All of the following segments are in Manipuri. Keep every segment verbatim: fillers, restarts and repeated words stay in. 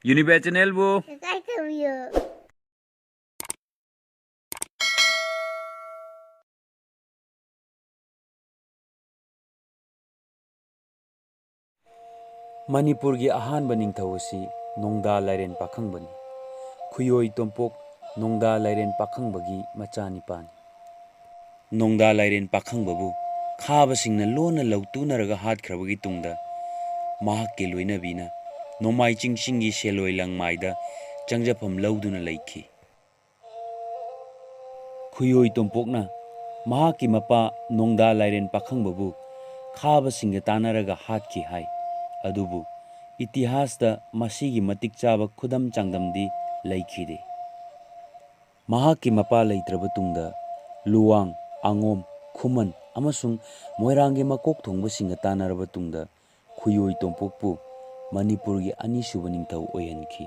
Unibet Channel ꯕꯨ subscribe ꯇꯧꯕꯤꯌꯨ꯫ ꯃꯅꯤꯄꯨꯔꯒꯤ ꯑꯍꯥꯟꯕ ꯅꯤꯡꯊꯧ ꯑꯁꯤ ꯅꯣꯡꯗꯥ ꯂꯥꯏꯔꯦꯟ ꯄꯥꯈꯪꯕꯅꯤ꯫ ꯈꯨꯌꯣꯏ ꯇꯣꯝꯄꯣꯛ ꯅꯣꯡꯗꯥ ꯂꯥꯏꯔꯦꯟ ꯄꯥꯈꯪꯕꯒꯤ ꯃꯆꯥꯅꯤꯄꯥꯅꯤ꯫ ꯅꯣꯡꯗꯥ ꯂꯥꯏꯔꯦꯟ ꯄꯥꯈꯪꯕꯕꯨ ꯈꯥꯕꯁꯤꯡꯅ ꯂꯣꯟꯅ ꯂꯧꯇꯨꯅꯔꯒ ꯍꯥꯠꯈ꯭ꯔꯕꯒꯤ ꯇꯨꯡꯗ, ꯃꯍꯥꯛꯀꯤ ꯂꯣꯏꯅꯕꯤꯅ ꯅꯣꯡꯃꯥꯏ ꯆꯤꯡ ꯆꯤꯡꯒꯤ ꯁꯦꯂꯣꯏ ꯂꯪꯃꯥꯏꯗ ꯆꯪꯖꯐꯝ ꯂꯧꯗꯨꯅ ꯂꯩꯈꯤ꯫ ꯈꯨꯌꯣꯏ ꯇꯣꯝꯄꯣꯛꯅ ꯃꯍꯥꯛꯀꯤ ꯃꯄꯥ ꯅꯣꯡꯗꯥ ꯂꯥꯏꯔꯦꯟ ꯄꯥꯈꯪꯕꯕꯨ ꯈꯥꯕꯁꯤꯡꯒ ꯇꯥꯟꯅꯔꯒ ꯍꯥꯠꯈꯤ ꯍꯥꯏ꯫ ꯑꯗꯨꯕꯨ ꯏꯇꯤꯍꯥꯁꯇ ꯃꯁꯤꯒꯤ ꯃꯇꯤꯛ ꯆꯥꯕ ꯈꯨꯗꯝ ꯆꯥꯡꯗꯝꯗꯤ ꯂꯩꯈꯤꯗꯦ꯫ ꯃꯍꯥꯛꯀꯤ ꯃꯄꯥ ꯂꯩꯇ꯭ꯔꯕ ꯇꯨꯡꯗ ꯂꯨꯋꯥꯡ, ꯑꯉꯣꯝ, ꯈꯨꯃꯟ ꯑꯃꯁꯨꯡ ꯃꯣꯏꯔꯥꯡꯒꯤ ꯃꯀꯣꯛ ꯊꯣꯡꯕꯁꯤꯡꯒ ꯇꯥꯟꯅꯔꯕ ꯇꯨꯡꯗ ꯈꯨꯌꯣꯏ ꯇꯣꯝꯄꯣꯛꯄꯨ ꯃꯅꯤꯄꯨꯔꯒꯤ ꯑꯅꯤꯁꯨꯕ ꯅꯤꯡꯊꯧ ꯑꯣꯏꯍꯟꯈꯤ꯫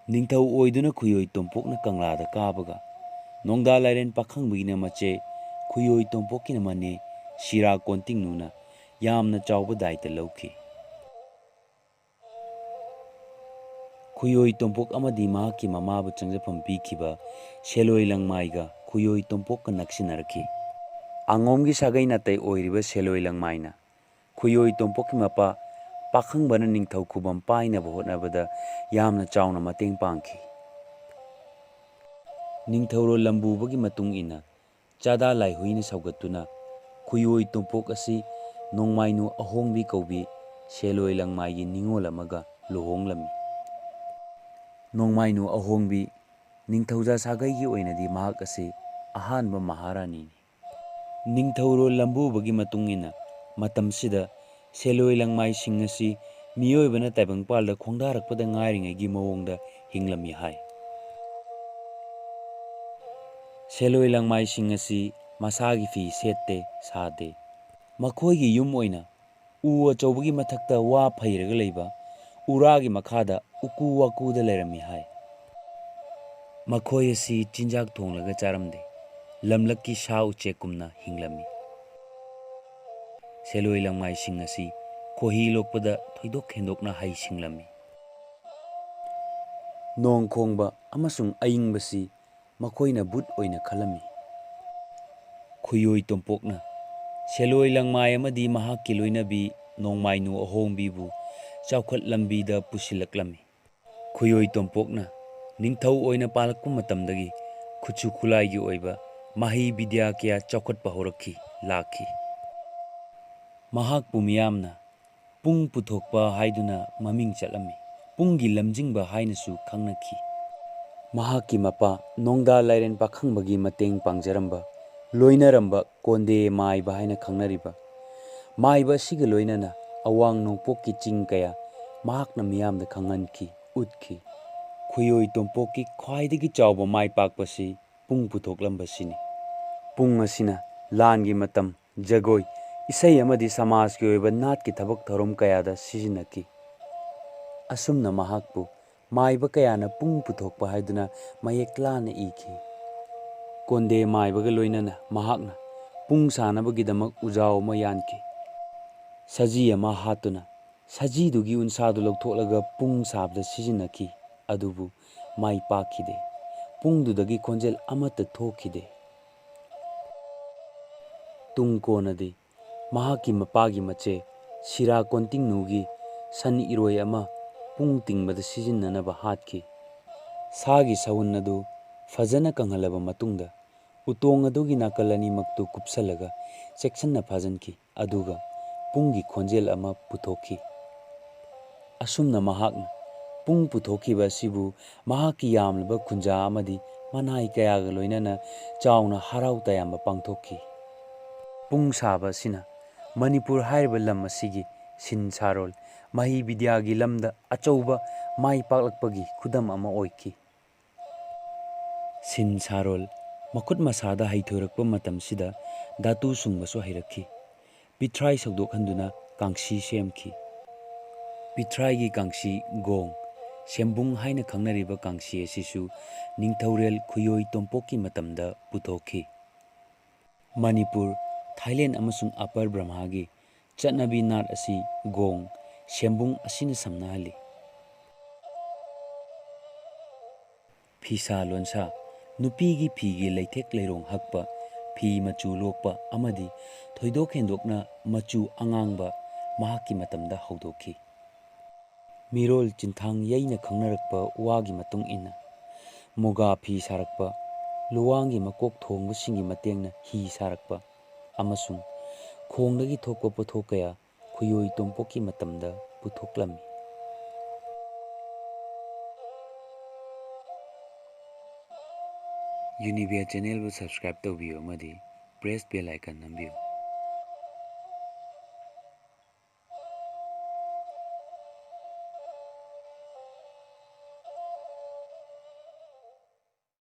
ꯅꯤꯡꯊꯧ ꯑꯣꯏꯗꯨꯅ ꯈꯨꯌꯣꯏ ꯇꯣꯝꯄꯣꯛꯅ ꯀꯪꯂꯥꯗ ꯀꯥꯕꯒ, ꯅꯣꯡꯗꯥ ꯂꯥꯏꯔꯦꯟ ꯄꯥꯈꯪꯕꯒꯤꯅ ꯃꯆꯦ, ꯈꯨꯌꯣꯏ ꯇꯣꯝꯄꯣꯛꯀꯤꯅ ꯃꯅꯦ ꯁꯤꯔꯥ ꯀꯣꯟꯇꯤꯡꯅꯨꯅ ꯌꯥꯝꯅ ꯆꯥꯎꯕ ꯗꯥꯏꯇ ꯂꯧꯈꯤ꯫ ꯈꯨꯌꯣꯏ ꯇꯣꯝꯄꯣꯛ ꯑꯃꯗꯤ ꯃꯍꯥꯛꯀꯤ ꯃꯃꯥꯕꯨ ꯆꯪꯖꯐꯝ ꯄꯤꯈꯤꯕ ꯁꯦꯂꯣꯏ ꯂꯪꯃꯥꯏꯒ ꯈꯨꯌꯣꯏ ꯇꯣꯝꯄꯣꯛꯀ ꯅꯛꯁꯤꯟꯅꯔꯛꯈꯤ꯫ ꯑꯉꯣꯝꯒꯤ ꯁꯥꯒꯩ ꯅꯥꯇꯩ ꯑꯣꯏꯔꯤꯕ ꯁꯦꯂꯣꯏ ꯂꯪꯃꯥꯏꯅ ꯈꯨꯌꯣꯏ ꯇꯣꯝꯄꯣꯛꯀꯤ ꯃꯄꯥ ꯄꯥꯈꯪꯕꯅ ꯅꯤꯡꯊꯧ ꯈꯨꯕꯝ ꯄꯥꯏꯅꯕ ꯍꯣꯠꯅꯕꯗ ꯌꯥꯝꯅ ꯆꯥꯎꯅ ꯃꯇꯦꯡ ꯄꯥꯡꯈꯤ꯫ ꯅꯤꯡꯊꯧꯔꯣꯜ ꯂꯝꯕꯨꯕꯒꯤ ꯃꯇꯨꯡ ꯏꯟꯅ, ꯆꯥꯗꯥ ꯂꯥꯏꯍꯨꯏꯅ ꯁꯧꯒꯠꯇꯨꯅ ꯈꯨꯌꯣꯏ ꯇꯣꯝꯄꯣꯛ ꯑꯁꯤ ꯅꯣꯡꯃꯥꯏꯅꯨ ꯑꯍꯣꯡꯕꯤ ꯀꯧꯕꯤ ꯁꯦꯂꯣꯏ ꯂꯪꯃꯥꯏꯒꯤ ꯅꯤꯉꯣꯜ ꯑꯃꯒ ꯂꯨꯍꯣꯡꯂꯝꯃꯤ꯫ ꯅꯣꯡꯃꯥꯏꯅꯨ ꯑꯍꯣꯡꯕꯤ ꯅꯤꯡꯊꯧꯖꯥ ꯁꯥꯒꯩꯒꯤ ꯑꯣꯏꯅꯗꯤ ꯃꯍꯥꯛ ꯑꯁꯤ ꯑꯍꯥꯟꯕ ꯃꯍꯥꯔꯥꯅꯤꯅꯤ꯫ ꯅꯤꯡꯊꯧꯔꯣꯜ ꯂꯝꯕꯨꯕꯒꯤ ꯃꯇꯨꯡ ꯏꯟꯅ, ꯃꯇꯝꯁꯤꯗ ꯁꯦꯂꯣꯏ ꯂꯪꯃꯥꯏꯁꯤꯡ ꯑꯁꯤ ꯃꯤꯑꯣꯏꯕꯅ ꯇꯥꯏꯕꯪꯄꯥꯜꯗ ꯈꯣꯡꯗꯥꯔꯛꯄꯗ ꯉꯥꯏꯔꯤꯉꯩꯒꯤ ꯃꯑꯣꯡꯗ ꯍꯤꯡꯂꯝꯃꯤ ꯍꯥꯏ꯫ ꯁꯦꯂꯣꯏ ꯂꯪꯃꯥꯏꯁꯤꯡ ꯑꯁꯤ ꯃꯁꯥꯒꯤ ꯐꯤ ꯁꯦꯠꯇꯦ, ꯁꯥꯗꯦ꯫ ꯃꯈꯣꯏꯒꯤ ꯌꯨꯝ ꯑꯣꯏꯅ ꯎ ꯑꯆꯧꯕꯒꯤ ꯃꯊꯛꯇ ꯋꯥ ꯐꯩꯔꯒ ꯂꯩꯕ ꯎꯔꯥꯒꯤ ꯃꯈꯥꯗ ꯎꯀꯨ ꯋꯥꯀꯨꯗ ꯂꯩꯔꯝꯃꯤ ꯍꯥꯏ꯫ ꯃꯈꯣꯏ ꯑꯁꯤ ꯆꯤꯟꯖꯥꯛ ꯊꯣꯡꯂꯒ ꯆꯥꯔꯝꯗꯦ, ꯂꯝꯂꯛꯀꯤ ꯁꯥ ꯎꯆꯦꯛꯀꯨꯝꯅ ꯍꯤꯡꯂꯝꯃꯤ꯫ ꯁꯦꯂꯣꯏ ꯂꯪꯃꯥꯏꯁꯤꯡ ꯑꯁꯤ ꯈꯣꯍꯤ ꯂꯣꯛꯄꯗ ꯊꯣꯏꯗꯣꯛ ꯍꯦꯟꯗꯣꯛꯅ ꯍꯩꯁꯤꯡꯂꯝꯃꯤ꯫ ꯅꯣꯡ ꯈꯣꯡꯕ ꯑꯃꯁꯨꯡ ꯑꯏꯪꯕꯁꯤ ꯃꯈꯣꯏꯅ ꯚꯨꯠ ꯑꯣꯏꯅ ꯈꯜꯂꯝꯃꯤ꯫ ꯈꯨꯌꯣꯏ ꯇꯣꯝꯄꯣꯛꯅ ꯁꯦꯂꯣꯏ ꯂꯪꯃꯥꯏ ꯑꯃꯗꯤ ꯃꯍꯥꯛꯀꯤ ꯂꯣꯏꯅꯕꯤ ꯅꯣꯡꯃꯥꯏꯅꯨ ꯑꯍꯣꯡꯕꯤꯕꯨ ꯆꯥꯎꯈꯠ ꯂꯝꯕꯤꯗ ꯄꯨꯁꯤꯜꯂꯛꯂꯝꯃꯤ꯫ ꯈꯨꯌꯣꯏ ꯇꯣꯝꯄꯣꯛꯅ ꯅꯤꯡꯊꯧ ꯑꯣꯏꯅ ꯄꯥꯜꯂꯛꯄ ꯃꯇꯝꯗꯒꯤ ꯈꯨꯠꯁꯨ ꯈꯨꯠꯂꯥꯏꯒꯤ ꯑꯣꯏꯕ ꯃꯍꯩ ꯕꯤꯗ꯭ꯌꯥ ꯀꯌꯥ ꯆꯥꯎꯈꯠꯄ ꯍꯧꯔꯛꯈꯤ, ꯂꯥꯛꯈꯤ꯫ ꯃꯍꯥꯛꯄꯨ ꯃꯤꯌꯥꯝꯅ ꯄꯨꯡ ꯄꯨꯊꯣꯛꯄ ꯍꯥꯏꯗꯨꯅ ꯃꯃꯤꯡ ꯆꯠꯂꯝꯃꯤ꯫ ꯄꯨꯡꯒꯤ ꯂꯝꯖꯤꯡꯕ ꯍꯥꯏꯅꯁꯨ ꯈꯪꯅꯈꯤ꯫ ꯃꯍꯥꯛꯀꯤ ꯃꯄꯥ ꯅꯣꯡꯗꯥ ꯂꯥꯏꯔꯦꯟ ꯄꯥꯈꯪꯕꯒꯤ ꯃꯇꯦꯡ ꯄꯥꯡꯖꯔꯝꯕ, ꯂꯣꯏꯅꯔꯝꯕ ꯀꯣꯟꯗꯦ ꯃꯥꯏꯕ ꯍꯥꯏꯅ ꯈꯪꯅꯔꯤꯕ ꯃꯥꯏꯕ ꯑꯁꯤꯒ ꯂꯣꯏꯅꯅ ꯑꯋꯥꯡ ꯅꯣꯡꯄꯣꯛꯀꯤ ꯆꯤꯡ ꯀꯌꯥ ꯃꯍꯥꯛꯅ ꯃꯤꯌꯥꯝꯗ ꯈꯪꯍꯟꯈꯤ, ꯎꯠꯈꯤ꯫ ꯈꯨꯌꯣꯏ ꯇꯣꯝꯄꯣꯛꯀꯤ ꯈ꯭ꯋꯥꯏꯗꯒꯤ ꯆꯥꯎꯕ ꯃꯥꯏ ꯄꯥꯛꯄꯁꯤ ꯄꯨꯡ ꯄꯨꯊꯣꯛꯂꯝꯕꯁꯤꯅꯤ꯫ ꯄꯨꯡ ꯑꯁꯤꯅ ꯂꯥꯟꯒꯤ ꯃꯇꯝ, ꯖꯒꯣꯏ, ꯏꯁꯩ ꯑꯃꯗꯤ ꯁꯃꯥꯖꯀꯤ ꯑꯣꯏꯕ ꯅꯥꯠꯀꯤ ꯊꯕꯛ ꯊꯧꯔꯝ ꯀꯌꯥꯗ ꯁꯤꯖꯤꯟꯅꯈꯤ꯫ ꯑꯁꯨꯝꯅ ꯃꯍꯥꯛꯄꯨ ꯃꯥꯏꯕ ꯀꯌꯥꯅ ꯄꯨꯡ ꯄꯨꯊꯣꯛꯄ ꯍꯥꯏꯗꯨꯅ ꯃꯌꯦꯛ ꯂꯥꯅ ꯏꯈꯤ꯫ ꯀꯣꯟꯗꯦ ꯃꯥꯏꯕꯒ ꯂꯣꯏꯅꯅ ꯃꯍꯥꯛꯅ ꯄꯨꯡ ꯁꯥꯅꯕꯒꯤꯗꯃꯛ ꯎꯖꯥꯎ ꯑꯃ ꯌꯥꯟꯈꯤ꯫ ꯁꯖꯤ ꯑꯃ ꯍꯥꯠꯇꯨꯅ ꯁꯖꯤꯗꯨꯒꯤ ꯎꯟꯁꯥꯗꯨ ꯂꯧꯊꯣꯛꯂꯒ ꯄꯨꯡ ꯁꯥꯕꯗ ꯁꯤꯖꯤꯟꯅꯈꯤ꯫ ꯑꯗꯨꯕꯨ ꯃꯥꯏ ꯄꯥꯛꯈꯤꯗꯦ꯫ ꯄꯨꯡꯗꯨꯗꯒꯤ ꯈꯣꯟꯖꯦꯜ ꯑꯃꯠꯇ ꯊꯣꯛꯈꯤꯗꯦ꯫ ꯇꯨꯡ ꯀꯣꯟꯅꯗꯤ ꯃꯍꯥꯛꯀꯤ ꯃꯄꯥꯒꯤ ꯃꯆꯦ ꯁꯤꯔꯥ ꯀꯣꯟꯇꯤꯡꯅꯨꯒꯤ ꯁꯟ ꯏꯔꯣꯏ ꯑꯃ ꯄꯨꯡ ꯇꯤꯡꯕꯗ ꯁꯤꯖꯤꯟꯅꯅꯕ ꯍꯥꯠꯈꯤ꯫ ꯁꯥꯒꯤ ꯁꯎꯟ ꯑꯗꯨ ꯐꯖꯅ ꯀꯪꯍꯜꯂꯕ ꯃꯇꯨꯡꯗ ꯎꯇꯣꯡ ꯑꯗꯨꯒꯤ ꯅꯥꯀꯜ ꯑꯅꯤꯃꯛꯇꯨ ꯀꯨꯞꯁꯜꯂꯒ ꯆꯦꯛꯁꯤꯟꯅ ꯐꯥꯖꯤꯟꯈꯤ, ꯑꯗꯨꯒ ꯄꯨꯡꯒꯤ ꯈꯣꯟꯖꯦꯜ ꯑꯃ ꯄꯨꯊꯣꯛꯈꯤ꯫ ꯑꯁꯨꯝꯅ ꯃꯍꯥꯛꯅ ꯄꯨꯡ ꯄꯨꯊꯣꯛꯈꯤꯕ ꯑꯁꯤꯕꯨ ꯃꯍꯥꯛꯀꯤ ꯌꯥꯝꯂꯕ ꯈꯨꯟꯖꯥ ꯑꯃꯗꯤ ꯃꯅꯥꯏ ꯀꯌꯥꯒ ꯂꯣꯏꯅꯅ ꯆꯥꯎꯅ ꯍꯔꯥꯎ ꯇꯌꯥꯝꯕ ꯄꯥꯡꯊꯣꯛꯈꯤ꯫ ꯄꯨꯡ ꯁꯥꯕ ꯑꯁꯤꯅ ꯃꯅꯤꯄꯨꯔ ꯍꯥꯏꯔꯤꯕ ꯂꯝ ꯑꯁꯤꯒꯤ ꯁꯤꯟ ꯁꯥꯔꯣꯜ, ꯃꯍꯩ ꯕꯤꯗ꯭ꯌꯥꯒꯤ ꯂꯝꯗ ꯑꯆꯧꯕ ꯃꯥꯏ ꯄꯥꯛꯂꯛꯄꯒꯤ ꯈꯨꯗꯝ ꯑꯃ ꯑꯣꯏꯈꯤ꯫ ꯁꯤꯟ ꯁꯥꯔꯣꯜ ꯃꯈꯨꯠ ꯃꯁꯥꯗ ꯍꯩꯊꯣꯏꯔꯛꯄ ꯃꯇꯝꯁꯤꯗ ꯙꯥꯇꯨ ꯁꯨꯡꯕꯁꯨ ꯍꯩꯔꯛꯈꯤ꯫ ꯄꯤꯊ꯭ꯔꯥꯏ ꯁꯧꯗꯣꯛꯍꯟꯗꯨꯅ ꯀꯥꯡꯁꯤ ꯁꯦꯝꯈꯤ꯫ ꯄꯤꯊ꯭ꯔꯥꯏꯒꯤ ꯀꯥꯡꯁꯤ ꯒꯣꯡ, ꯁꯦꯝꯕꯨꯡ ꯍꯥꯏꯅ ꯈꯪꯅꯔꯤꯕ ꯀꯥꯡꯁꯤ ꯑꯁꯤꯁꯨ ꯅꯤꯡꯊꯧꯔꯦꯜ ꯈꯨꯌꯣꯏ ꯇꯣꯝꯄꯣꯛꯀꯤ ꯃꯇꯝꯗ ꯄꯨꯊꯣꯛꯈꯤ꯫ ꯃꯅꯤꯄꯨꯔ, ꯊꯥꯏꯂꯦꯟ ꯑꯃꯁꯨꯡ ꯑꯄꯔ ꯕ꯭ꯔꯍꯃꯒꯤ ꯆꯠꯅꯕꯤ ꯅꯥꯠ ꯑꯁꯤ ꯒꯣꯡ, ꯁꯦꯝꯕꯨꯡ ꯑꯁꯤꯅ ꯁꯝꯅꯍꯜꯂꯤ꯫ ꯐꯤꯁꯥ ꯂꯣꯟꯁꯥ, ꯅꯨꯄꯤꯒꯤ ꯐꯤꯒꯤ ꯂꯩꯊꯦꯛ ꯂꯩꯔꯣꯡ ꯍꯛꯄ, ꯐꯤ ꯃꯆꯨ ꯂꯣꯛꯄ ꯑꯃꯗꯤ ꯊꯣꯏꯗꯣꯛ ꯍꯦꯟꯗꯣꯛꯅ ꯃꯆꯨ ꯑꯉꯥꯡꯕ ꯃꯍꯥꯛꯀꯤ ꯃꯇꯝꯗ ꯍꯧꯗꯣꯛꯈꯤ꯫ ꯃꯤꯔꯣꯜ ꯆꯤꯟꯊꯥꯡ ꯌꯩꯅ ꯈꯪꯅꯔꯛꯄ ꯋꯥꯒꯤ ꯃꯇꯨꯡ ꯏꯟꯅ ꯃꯨꯒꯥ ꯐꯤ ꯁꯥꯔꯛꯄ, ꯂꯨꯋꯥꯡꯒꯤ ꯃꯀꯣꯛ ꯊꯣꯡꯕꯁꯤꯡꯒꯤ ꯃꯇꯦꯡꯅ ꯍꯤ ꯁꯥꯔꯛꯄ ꯑꯃꯁꯨꯡ ꯈꯣꯡꯗꯒꯤ ꯊꯣꯛꯄ ꯄꯣꯠꯊꯣꯛ ꯀꯌꯥ ꯈꯨꯌꯣꯏ ꯇꯣꯝꯄꯣꯛꯀꯤ ꯃꯇꯝꯗ ꯄꯨꯊꯣꯛꯂꯝꯃꯤ꯫ ꯌꯨꯅꯤꯕꯤꯌꯥ ꯆꯦꯅꯦꯜꯕꯨ ꯁꯕꯁꯀ꯭ꯔꯥꯏꯕ ꯇꯧꯕꯤꯌꯨ ꯑꯃꯗꯤ ꯄ꯭ꯔꯦꯁ ꯕꯦꯜ ꯑꯥꯏꯀꯟ ꯅꯝꯕꯤꯌꯨ꯫